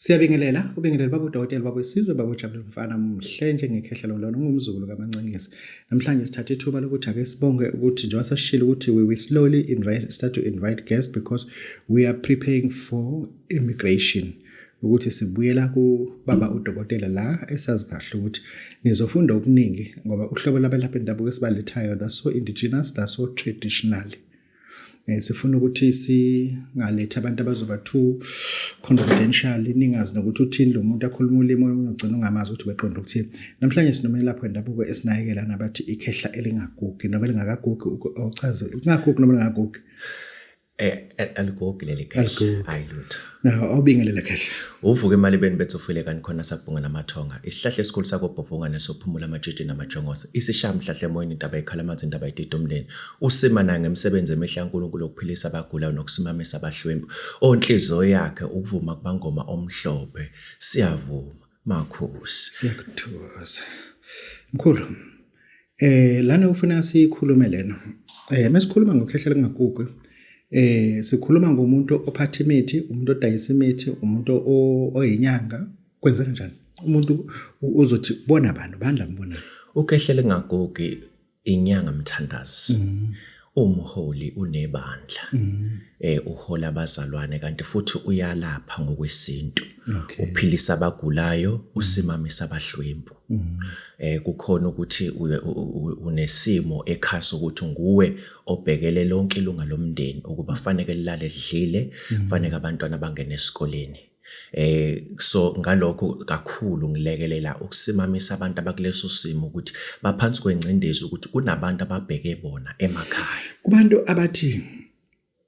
Siyabingelela, ubingelela baba udokotela baba wesizwe baba ujabule mfana muhle njengekhehla lomlona ungumzukulu kaMancengisi. Namhlanje sithatha ithuba lokuthi ake sibonge ukuthi njengoba sesishilo ukuthi we will slowly invite, start to invite guests because we are preparing for immigration ukuthi sibuyela kubaba udokotela la esazi kahle ukuthi nizofunda okuningi ngoba uhlobo labelaphi bendabuko esibalethayo they're so indigenous, they're so traditional. Sifuna ukuthi singaletha abantu abazoba too confidential, ningazi nokuthi uthini lo muntu, akhuluma ulimi omunye ugcina ungamazi ukuthi beqonda ukuthini. Namhlanje sinomelaphi wendabuko esinayeke lana bathi ikhehla elingagugi noma elingakagugi, ochaze lingagugi noma lingagugi. Aligugi leli khehla, hayi lutho. Na awubingelele khehla. Uvuke emalibeni bethu ufile kanti khona sakubhunga namathonga. Isihlahla esikhulu sakobhovunga nesophumula amatshitshi namajongosa. Isishaya mhlahla emoyeni intaba ikhala amanzi intaba idida umndeni. Usima naye ngemisebenzi emihle kaNkulunkulu yokuphilisa abagulayo nokusimamisa abahlwempu. Onhliziyo yakhe ukuvuma kubangoma omhlophe. Siyavuma makhosi. Siyakuthokoza. Mkhulu, lana ufuna sikhulume lena. Mesikhuluma ngokhehla lingagugi, sikhuluma ngomuntu ophatha imithi, umuntu odayisa imithi, umuntu oyinyanga. Kwenzeka kanjani? Umuntu uzothi bona abantu bani lambonayo? Ukhehla lingagugi inyanga mthandazi. Umholi unebandla. Uhola abazalwane kanti futhi uyalapha ngokwesintu. Uphilisa abagulayo, usimamisa abahlwempu. Kukhona ukuthi unesimo ekhaya sokuthi nguwe obhekele lonke ilunga lomndeni ukuba faneke lilale lidlile, faneke abantwana bangene esikoleni. So ngalokho kakhulu ngilekelela ukusimamisa abantu abakuleso simo ukuthi baphansi kwengcindezi ukuthi kunabantu ababheke bona emakhaya. Kubantu abathi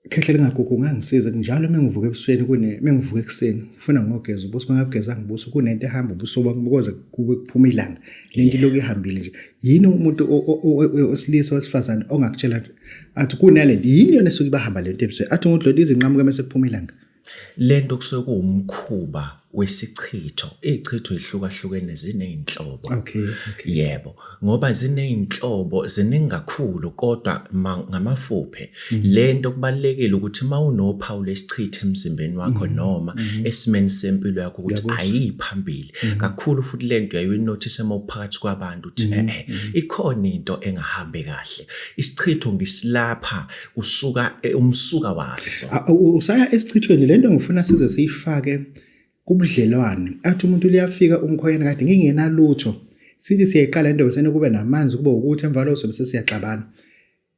khehla lingagugu ungangisiza njalo uma ngivuka ebusweni kune uma ngivuka ekuseni ngifuna ngogeza ubuso, uma ngagezanga ubuso kunento ehamba ubuso bami koze kube kuphuma ilanga, lento ilokhu ihambile nje. Yini umuntu osilisa wesifazane ongakutshela athi kunalento yini yona esuke ibahamba lento ebusweni athi umuntu lento izinqamuka mase kuphuma ilanga? Lento kusuke kuwumkhuba wesichitho. Izichitho zihlukahlukene ziney'nhlobo. Okay. Yebo, ngoba ziney'nhlobo ziningi kakhulu kodwa ngamafuphi. Lento kubalulekile ukuthi uma unophawu lwesichitho emzimbeni wakho noma esimeni sempilo yakho ukuthi ayiphambili. Kakhulu futhi lento uyayinothisa uma uphakathi kwabantu ukuthi ikhona into engahambi kahle. Isichitho ngisilapha usuka umsuka waso. Usaya esichithweni lento ngifuna size siyifake kubudlelwane. Athi umuntu liyafika umkhweyana kade ngingenalutho. Sithi siyayiqala into bese kube namanzi kube ukuthi emva lokho bese siyaxabana.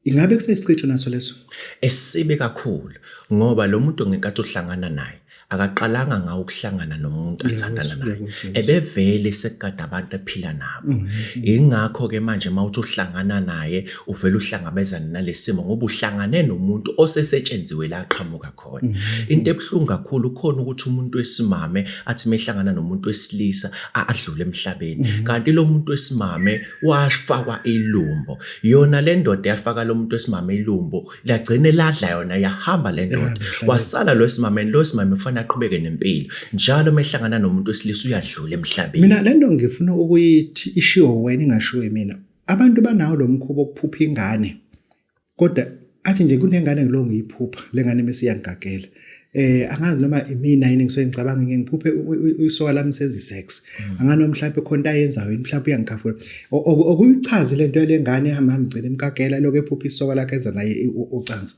Ingabe kusesichitho naso leso? Esibi kakhulu ngoba lo muntu ngenkathi uhlangana naye akaqalanga ngawo ukuhlangana nomuntu athandana naye, ebevele sekukade abantu ephila nabo. Ingakho ke manje mawuthi uhlangana naye uvele uhlangabezane nalesimo ngoba uhlangane nomuntu osesetshenziwe la aqhamuka khona. Into ebuhlungu kakhulu khona ukuthi umuntu wesimame athi mehlangana nomuntu wesilisa adlule emhlabeni, kanti lo muntu wesimame wafakwa ilumbo. Yona le ndoda yafaka lo muntu wesimame ilumbo lagcine ladla yona yahamba le ndoda, wasala lo esimameni. Lo esimame kufanele aqhubeke nempilo njalo uma ehlangana nomuntu wesilisa uyadlula emhlabeni. Mina le nto ngifuna ukuyithi ishiwo wena ingashiwo mina. Abantu banawo lo mkhuba wokuphupha ingane, kodwa athi nje kunengane ngilo ngiyiphupha le ngane mase iyangigagela. Angazi noma imina yini ngisuke ngicabanga ngike ngiphuphe isoka lami senza isex. Angazi noma mhlawumbe khona into ayenzayo yini, mhlawumbe uyangikhafula. Okuyichaze lento yale ngane ehamba hamba igcina imkakela lokho ephupha isoka lakhe enza naye ucansi.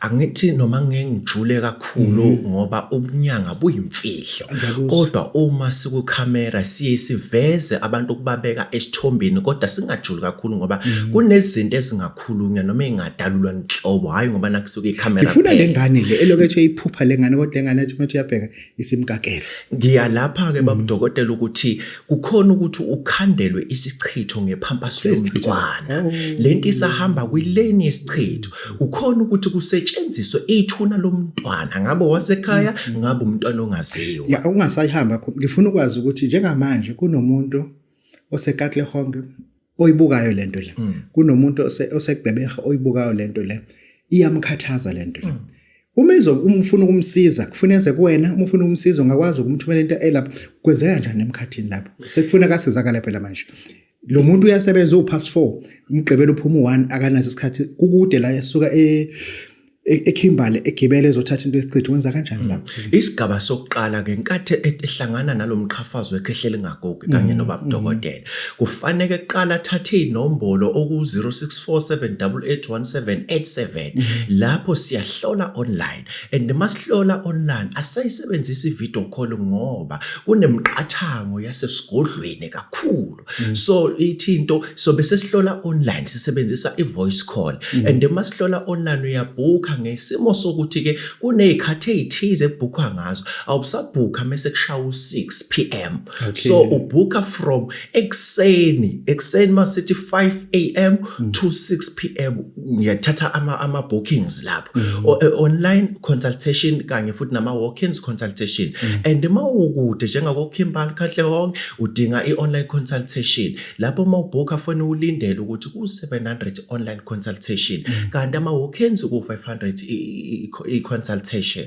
Angithi noma ngeke ngijule kakhulu ngoba ubunyanga buyimfihlo. Kodwa uma sikukhamera siye siveze abantu ukubabeka esithombeni kodwa singajuli kakhulu ngoba kunezinto ezingakhulunywa noma engadalulwa nhlobo, hayi ngoba nakusuka ikhamera. Ngifuna le ngane le elokhu ethi iphupha le ngane, kodwa le ngane ethi uma uyabheka isimkakela. Ngiya lapha ke baba udokotela ukuthi kukhona ukuthi ukhandelwe isichitho ngephampas lomntwana. Lento isahamba kwileni yesichitho. Kukhona ukuthi kusetshenziswe ithuna lomntwana, ngabe wasekhaya, ngabe umntwana ongaziwa. Ya ungasayihamba khona. Ngifuna ukwazi ukuthi njengamanje kunomuntu oseKatlehong oyibukayo lento le. Kunomuntu oseGqeberha oyibukayo lento le. Iyamkhathaza lento le. Uma ufuna ukumsiza kufuna eze kuwena, uma ufuna ukumsiza ungakwazi ukumthumela into elapha. Kwenzeka kanjani emkhathini lapho? Sekufuna kasizakala phela manje. Lo muntu uyasebenza uwu-past 4, umgqibelo uphuma u-1, akanaso isikhathi, kukude la esuka e eKimberley egibele ezothatha into esichitho, wenza kanjani lapho? Isigaba sokuqala, ngenkathi ehlangana nalomqhafazo wekhehle elingagugi kanye nobaba dokotela, kufanele kuqala athathe inombolo oku-0647881787. Lapho siyahlola online, and masihlola online asayisebenzisi i-video call ngoba kunemiqathango yasesigodlweni kakhulu. So ithi into, so bese sihlola online sisebenzisa i-voice call, and masihlola online uyabhukha ngesimo sokuthi ke kunezikhathi ezithize ebhukhwa ngazo. Awusabhukha mase kushaya u6 pm. So ubhukha from ekuseni masithi 5 am to 6 pm. Ngiyathatha ama bookings lapho, online consultation kanye futhi nama walk-ins consultation. And mawukude njengako Kimberley, Katlehong, udinga i-online consultation. Lapho mawubhukha fanele ulindele ukuthi ku 700 online consultation, kanti ama walk-ins ku 500 i-consultation.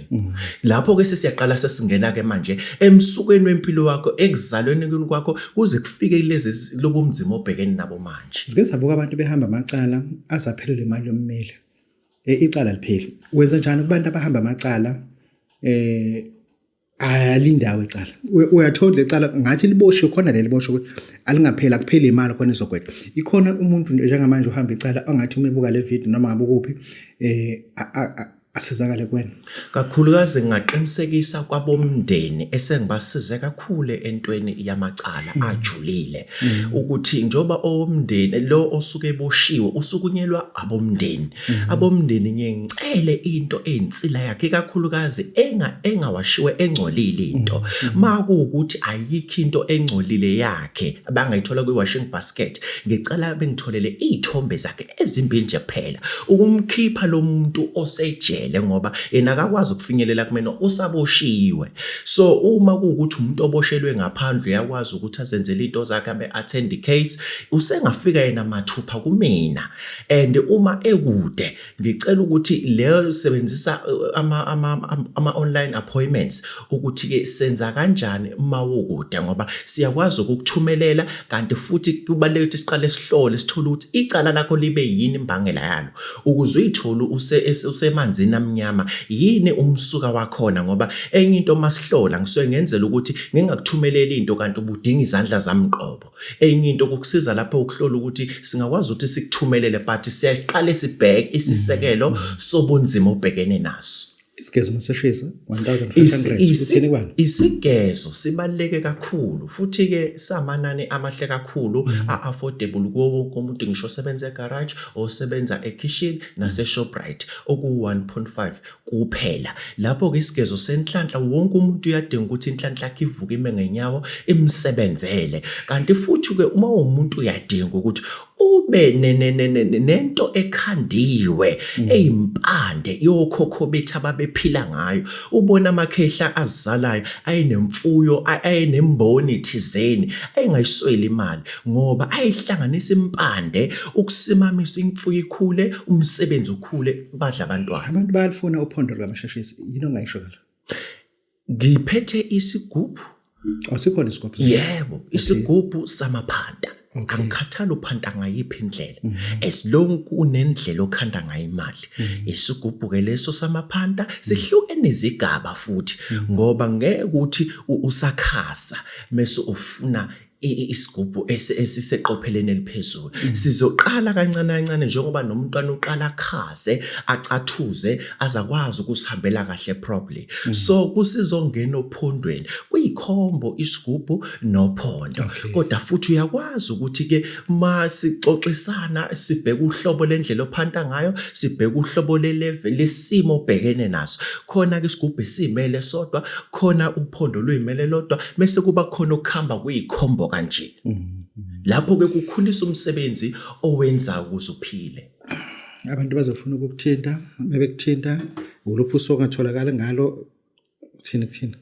Lapho ke sesiyaqala sesingena ke manje emsukweni wempilo wakho, ekuzalweni kwakho, kuze kufike lezi lobu mzimo obhekene nabo manje. Sike savuka abantu behamba amacala azaphelelwe imali yommeli. Icala lipheli. Wenza njani kubantu abahamba amacala alindawo icala? Uyathola lecala ngathi liboshiwe khona, leli boshwe ukuthi alingapheli, akupheli imali khona izogwetshwa. Ikhona umuntu njengamanje uhamba icala angathi uma ebuka le video noma ngabe ukuphi asizakale kuwena? Kakhulukazi ngingaqinisekisa kwabomndeni esengibasize kakhulu entweni yamacala ajulile ukuthi njengoba owomndeni lo osuke eboshiwe usukunyelwa abomndeni, abomndeni ngiyengicele into eyinsila yakhe, ikakhulukazi engawashiwe, engcolile into. Makuwukuthi ayikho into engcolile yakhe abangayithola kwi-washing basket, ngicela bengitholele iy'thombe zakhe ezimbili nje kuphela ukumkhipha lo muntu osejele, ngoba yena akakwazi ukufinyelela kumina, usaboshiwe. So uma kuwukuthi umuntu oboshelwe ngaphandle uyakwazi ukuthi azenzele into zakhe, abe attend i-case, usengafika yena mathupha kumina. And uma ekude, ngicela ukuthi leyo sebenzisa ama online appointments ukuthi ke senza kanjani uma ukude, ngoba siyakwazi ukukuthumelela. Kanti futhi kubaluleke ukuthi siqale sihlole, sithole ukuthi icala lakho libe yini imbangela yalo, ukuze uyithole usemanzini amnyama, yini umsuka wakhona. Ngoba enye into masihlola ngisuke ngenzela ukuthi ngingakuthumeleli into kanti ubudinga izandla zami qobo. Enye into ukukusiza lapho ukuhlola ukuthi singakwazi ukuthi sikuthumelele, but siyasiqale sibheke isisekelo sobunzima obhekene naso. Isigezo maseshisa 1500, uthini kubani? Isigezo sibaluleke kakhulu futhi ke samanani amahle kakhulu, a-affordable kuwo wonke umuntu, ngisho osebenza egarage, osebenza ekitchen nase-Shoprite, oku-1.5 kuphela. Lapho-ke isigezo senhlanhla, wonke umuntu uyadinga ukuthi inhlanhla yakhe ivuke ime ngenyawo, imsebenzele. Kanti futhi-ke uma uwumuntu uyadinga ukuthi ube nento ekhandiwe eyimpande yokhokho bethu ababephila ngayo, ubona amakhehla azalayo ayenemfuyo, ayenemboni thizeni, ayengayisweli imali ngoba ayihlanganisa impande ukusimamisa imfuyo ikhule, umsebenzi ukhule, badla abantwana. Abantu bayalifuna uphondo lukamasheshisi, yini ongayisho ngalo? Ngiphethe isigubhu. Awusikhona isigubhu? Yebo, isigubhu samaphanta. Angikhathali uphanta ngayiphi indlela, as long kunendlela okhanda ngayo imali. Isigubhu ke leso samaphanta sihlukene izigaba futhi, ngoba ngeke ukuthi usakhasa mase ufuna isigubhu esiseqopheleni eliphezulu. Sizoqala kancane kancane, njengoba nomntwana uqala akhase, acathuze, azakwazi ukusihambela kahle properly. So kusizongena ophondweni, kuyikhombo isigubhu nophondo. Kodwa futhi uyakwazi ukuthi ke masixoxisana sibheke uhlobo lendlela ophanta ngayo, sibheke uhlobo le-level lesimo obhekene naso. Khona ke isigubhu esimele sodwa, khona uphondo luyimele lodwa, bese kuba khona okuhamba kuyikhombo kanje. Lapho ke kukhulisa umsebenzi owenzayo ukuze uphile. Abantu bazofuna ukukuthinta, bebekuthinta uluphi usuku ongatholakala ngalo, uthini kuthina?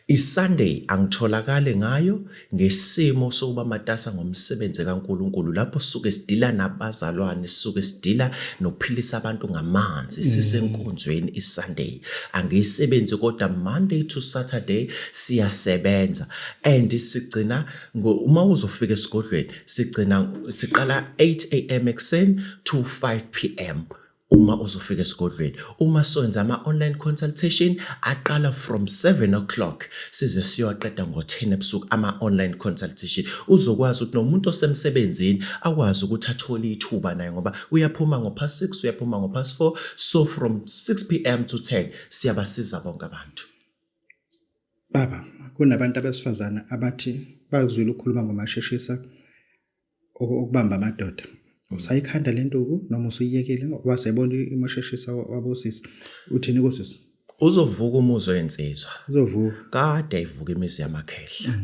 ISunday angitholakali ngayo ngesimo sokuba matasa ngomsebenzi kaNkuluNkulu, lapho sisuke sidila nabazalwane, sisuke sidila nokuphilisa abantu ngamanzi, sisenkonzweni. ISunday angiyisebenzi, kodwa Monday to Saturday siyasebenza, and sigcina uma uzofika esigodlweni sigcina siqala 8 am ekuseni to 5 pm. Uma uzofika esigodlweni, uma sonza ama-online consultation aqala from 7 o'clock size siyoqeda ngo-10 ebusuku ama-online consultation. Uzokwazi ukuthi nomuntu osemsebenzini akwazi ukuthi athole ithuba naye, ngoba uyaphuma ngo-past 6, uyaphuma ngo-past 4. So from 6 p.m. to 10 siyabasiza bonke abantu. Baba, kunabantu abesifazane abathi bakuzwile ukukhuluma ngomasheshisa okubamba amadoda. Usayikhanda le nduku noma usuyiyekile ngoba siyabona imasheshisa wabosisi. Uthini kosisi? Uzovuka umuzi wensizwa. Uzovuka. Kade ivuka imizi yamakhehla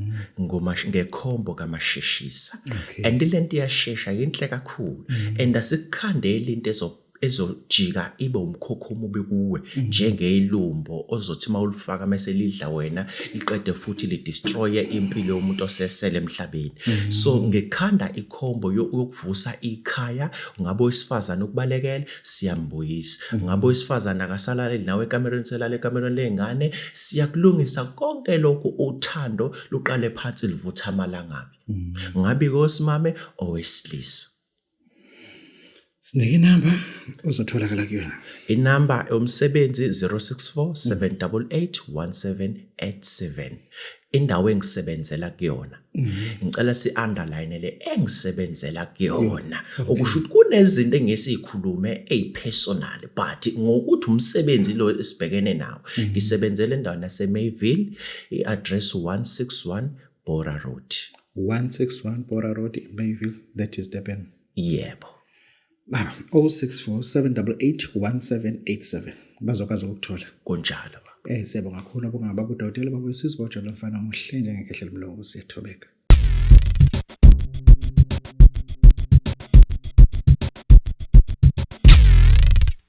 ngekhombo kamasheshisa. And lento iyashesha, yinhle kakhulu. And asikukhandeli into ezojika ibe umkhokho omubi kuwe, njengeyilumbo ozothi uma ulifaka mase lidla wena, liqede futhi lidestroye impilo yomuntu osesele emhlabeni. So ngikhanda ikhombo yokuvusa ikhaya. Ngabe owesifazane ukubalekela, siyambuyisa. Ngabe owesifazane akasalaleli nawe ekamerweni, selale ekamerweni ley'ngane, siyakulungisa konke lokhu. Uthando luqale phansi, livutha amalangabi. Ngabe kosimame owesilisa. Sinike inamba ozotholakala kuyona. Inamba yomsebenzi 064 788 1787. Indawo engisebenzela kuyona. Ngicela si underline le engisebenzela kuyona. Okusho ukuthi kunezinto engesikhulume ezipersonal, but ngokuthi umsebenzi lo esibhekene nawo. Ngisebenzela endaweni yase Mayville, i-address 161 Bora Road. 161 Bora Road in Mayville, that is Durban. Yebo. Baba, 064 788 1787. Bazokwazi ukukuthola. Kunjalo, baba. Siyabonga kakhulu, abonga baba udokotela, baba wesizwe, bajabula mfana omuhle njengekhehla lomlungu, siyathobeka.